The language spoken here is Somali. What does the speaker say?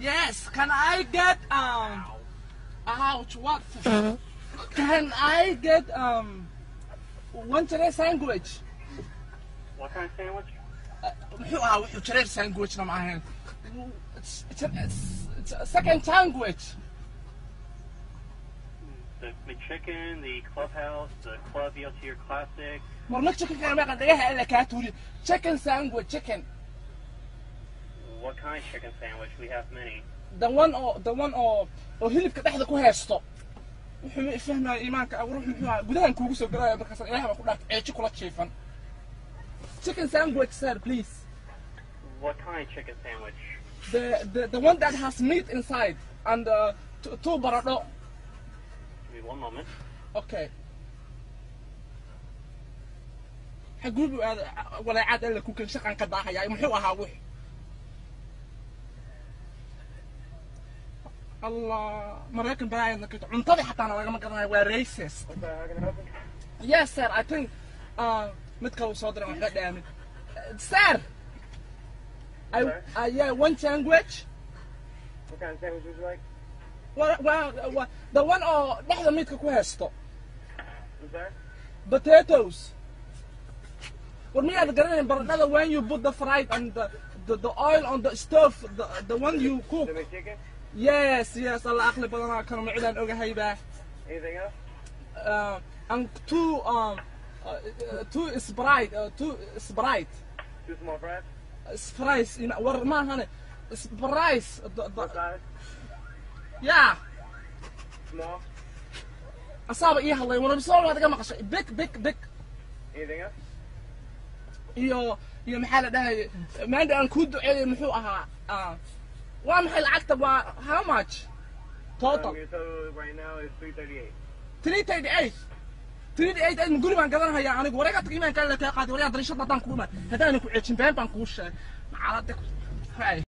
Yes, can I get ouch, what? Can I get one jareer sandwich? What kind of sandwich? Muxuu ahaa wuxuu jareer sandwichna ma ahayn. It's a second sandwich. The McChicken, the Clubhouse, the Club ELT or Classic. Mar ma chicken kana meeqa dhagaha alla kaa tuuri. Chicken sandwich, chicken. What kind of chicken sandwich? We have many. The one oo hilibka dhexda ku haysto. Wuxuu ma fahmaya iimaanka ruux muxuu ahaa gudahan kuugu soo galaya markaas ilaah baa ku dhaartay ceeji kula jiifan. Chicken sandwich, sir, please. What kind of chicken sandwich? The one that has meat inside and two baradho. Give me one moment. Okay. Xaguu buu aaday walaacad alla ku kan shaqan ka daahaya muxuu ahaa wix. Allah, Maraykan balaayadna ka cuntadii xataa lagama garanayo waa racist. Okay, how can I help you? Yes, sir, I think mid kale uu soo diray waxba dhaamin. Sir, I yeah, one sandwich. What kind of sandwich would you like? Well, the one oo dhexda meatka ku haysto. I'm sorry? Potatoes. War miyaad garanayn baradhada when you put the fried and the oil on the stove, the one you cook. The McChicken? Yes, yes, Allah aqli badanaa kana macidaan ogahay baa. Anything else? And two Sprite, two Sprite. Two small fries? Fries, war maahane. Fries. What size? Yeah. Small? Asaaba ii hadlay, war soo waad iga maqashay. Big, big, big. Anything else? Iyo maxaa la dhahay maanta aan kuu duceeyay muxuu ahaa waa maxay lacagta waa how much total? Your total right now is $3.38. 338 338 ma guri baan gadanhayaa anigu wareega iimaanka alla kaa qaaday waryaa dariishada haddaan kuu imaan haddaanan ku ceejin been baan kuu sheegay macalada.